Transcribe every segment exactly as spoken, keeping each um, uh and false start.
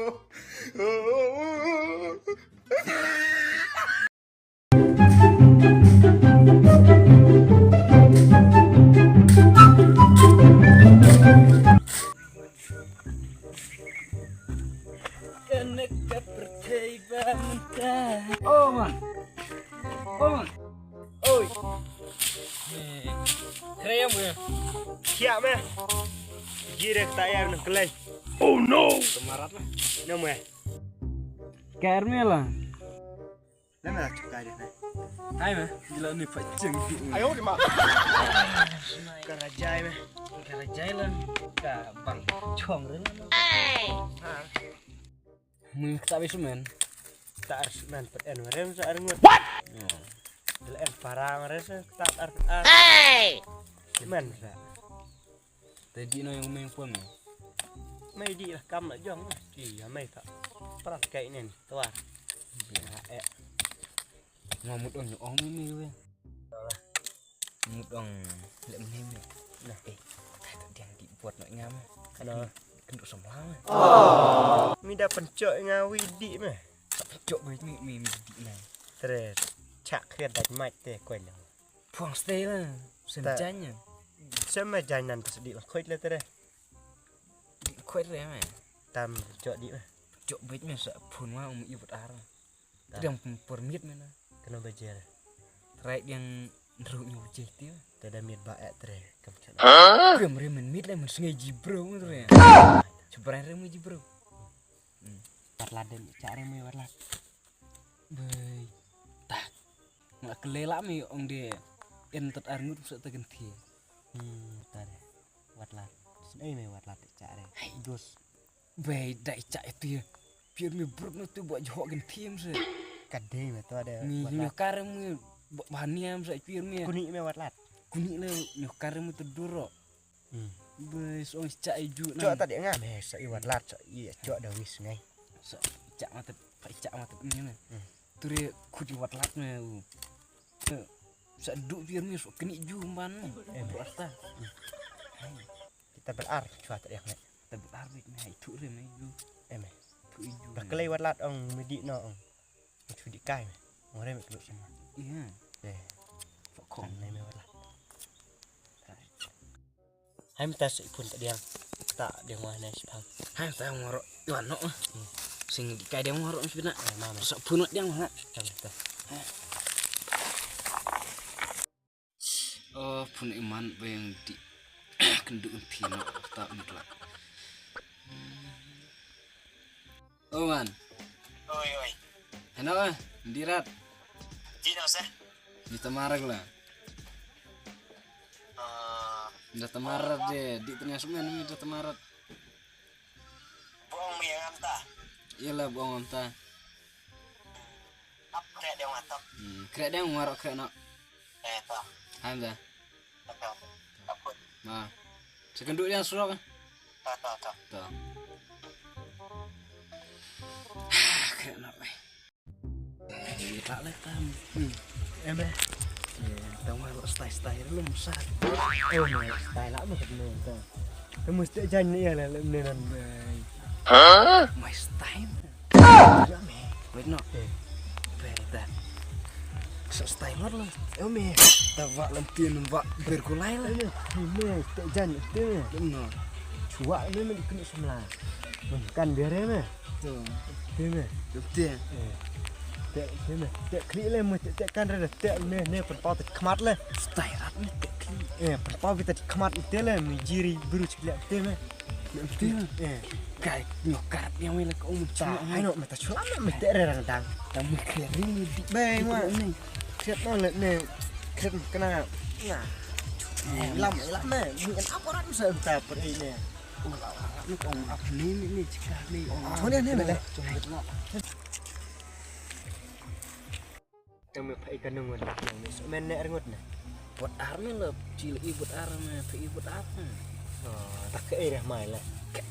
Kane ka pyrthei ba mynta. Oh man. Oh man. Oi. Krem ya. Siap meh. Jirek tayar na kelai. Oh no. Temarat meh. Nama meh? Kermela. Lama lah cukai dia. Hai meh, gila ni paceng tu. Ayo di mak. Kerajai meh. Kerajai lah. Ka bang chong rin. Mui tak bisu men. Tak harus men pet en rem sa arngut. What? Dil en parang rem sa tak ar ar. Hey! Men sa. Tadi no yang main pun. Mai di lah kam lah jong. Iya mai tak. Perat kayak ini nih, tuar. Iya eh. Ngamut on ong ini gue. Mut ong leh mene meh. Nah, eh, kai ta diang di buat nok ngam. Kano kendo samla meh. Mi da penchok nga wi di meh. Penchok wi mi mi mi di meh. Tre chak khia daj mach te koi lo. Puang stay la. Sem janya. Sem me jan nan pas di la koi le tre. Di koi re meh. Tam chok di meh. Chok bej meh sa phun wa um i buat ar. Te dang permit mena. Kena bajel. Trai yang nru nyu bajel ti. Te da miet ba ek tre kam chan. Kam re men miet le men sngai ji bro mu tre. Chubrai re mu ji bro. Wat lad den chak re mu wat lad. Bai. Tak. Nga kelela mi ong de en tat ar ngut sa ta gen ti. Hmm, tare. Wat lad. Snai me wat lad chak re. Hai. Dos. Bai dai chak itu ya. Pier mi brut no tu buat johok gen tim se. Kadai me tu ada. Mi wat lad. Nyokar mi buat baniam se pier mi. Kuni me wat lad. Kuni le nyokar mi tu duro. Hmm. Bai song chak iju. Chak tadi ngam he sa i wat lad sa i chak da wis ngai. Sa chak mata pa chak mata ni me. Hmm. Turi kudi wat lad me u. Sa du pier mi so kini ju ban. Eh, berasta. Kita belar chua tadi yang. Kita belar bit me itu re me ju. Eh me. Tu iju. Bakalai wat lad ong midi no ong. Chudi kai me. Ngore me kelut sama. Iya. Eh. Fokong ne me wat lad. Hai mynta sa i phun ta diang. Ta diang wa ne sipang. Hai mynta ngoro iwan no. Sing di kai diang ngoro sipina. Sa phun no diang wa. Oh phun iman bayang di kendu enti no ta mutla. Oh man. Oi oi. Heno ah, dirat. Jino sa. Di tamarag la. Ah. Di tamarag de, di tengah semen mi di tamarag. Buang mi ngam ta. Iyalah buang ngam ta. Ap krek dia ngatok. Hmm, krek dia ngarok krek nak. Eh ta. Hai da. Takut. Takut. Ma. Sekendu dia surok. Ta ta ta. Ta. Krek nak. Ita le tam. Em eh. Tang wa lo style style lo msa. Em eh style la mo no ta. Te mesti jan ni ya le ne nan bai. Hah? My style. Wait no. Bai ta. Sa style lo. Em eh. Ta wa lam tin wa ber ko lai la. Em eh. Te jan te. No. Chua ne me kini semla. Kan biar em eh. Te me. Te. Te me. Te kli le mo te kan re te me ne pynpaw te khmat le. Stai rat me te kli. Eh pynpaw te khmat te le me jiri bru chik le te me. Te me. Eh. Kai nyo kat yang me le ko mo ta. Ai no me ta chula me te re rang dang. Ta me kri ri di. Be ngwa. Kret no le ne. Kret kena. Na. Lam lam me. Ni kan apa rat me sa ta per ne. Tang me pha i ka nung ngut na. Nang me so men ne er ngut na. Bot ar me lo, cil i bot ar me, pha i bot ar me. Oh, tak ke eh mai la. Ke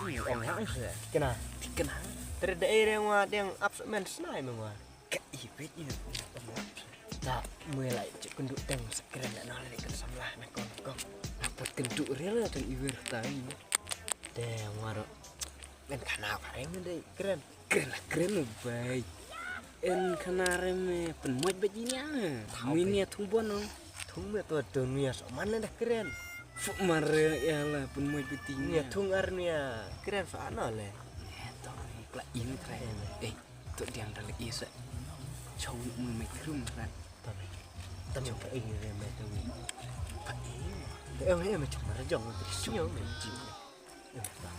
i ong hang se. Kena. Kena. Ter de eh ngwa deng ap so men snai me ngwa. Ka i peit i na pom lap. Ta mui lai cik kunduk teng sa kren la nang lai kan samlah na kong kong. Apat kunduk rela teng i wir tai. Te ngaro. Men khana phareng dei kren. Kren la kren u bai. En khana re me pynmoj ba ji nia. Thaw Mui bai. Nia thung bon no. Thung me to to nia so man le da kren. Fu mar re ya la pynmoj ba ti nia. Nia thung ar nia kren so ano le. Nia to kla in kren. Eh, to diang da le isa. Chau mu me krum ra. Tam tam pa ing re me to wi. Pa ing. Em em chum ra jong te sio me ji. Em pa.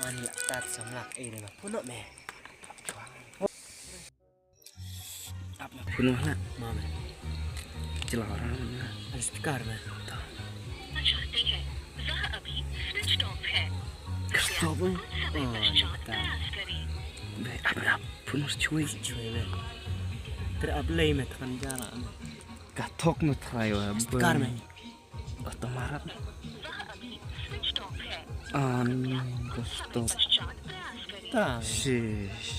Ani la tat samlak eh na puno me. Ap na puno na. Ma me. Jela orang na. Ada speaker me. चाहते हैं। वह अभी स्विच ऑफ है। Stop. Oh, ta. Be ap ap puno chui. Chui me. Ter ap lei me than jala me. Ka thok me try wa. Speaker me. Otomarat. An ka stop. Ta. Shish.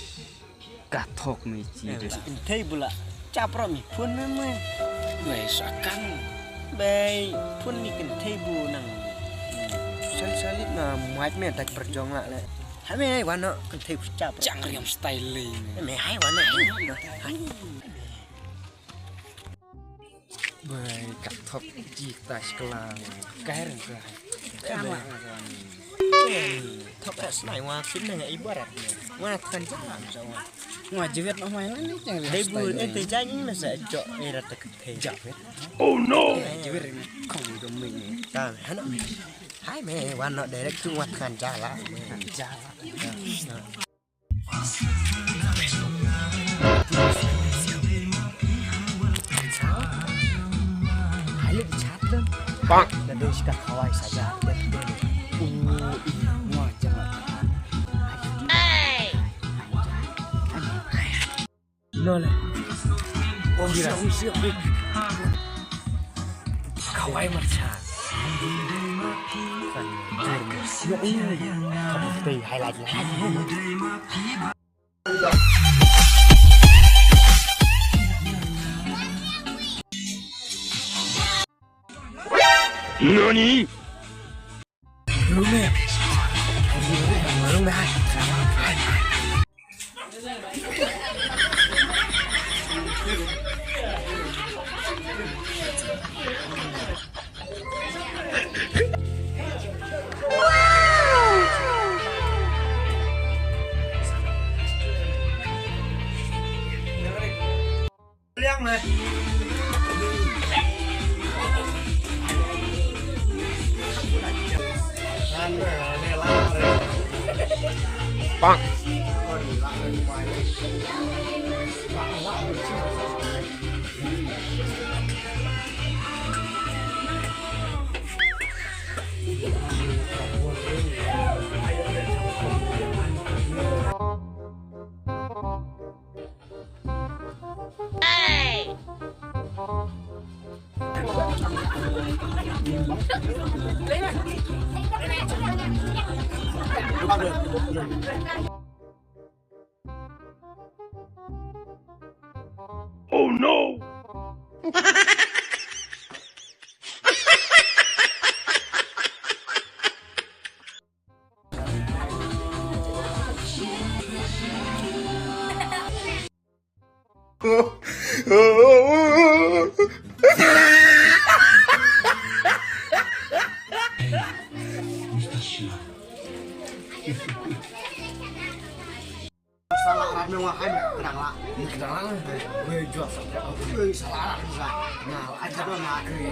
Ka thok me chi. Kynthei bula. Chapra mi phone me me. Bai sakan. Bai phone mi kynthei bu nang. Sal salit na muat me tak perjong la le. Hai me hai wano kynthei bu chapra. Chang riam style le. Me hai wano. Hai. Bai ka thok ji ta skla. Ka her ka. Ka ma. Thok es nai wa kin na ibarat. Wa kan jalan sa wa. Wa jiwet no mai ni chang. Dei bu en te jang ni sa jo era ta ka thei. Jiwet. Oh no. Jiwet ni kong do mi ni. Ta hana. Hai me wa no direct tu wa kan jalan. Jalan. Bang. No le. Oh, siap, siap. Kawai marcha. Kan. Kamu tei highlight lah. Nani? Rume. Rume hai. Bang. Oh no! Salah rat me wa hai me kedang la. Kedang la. Wei jua sa. Wei salah rat sa. Nga ai ka do nga kri.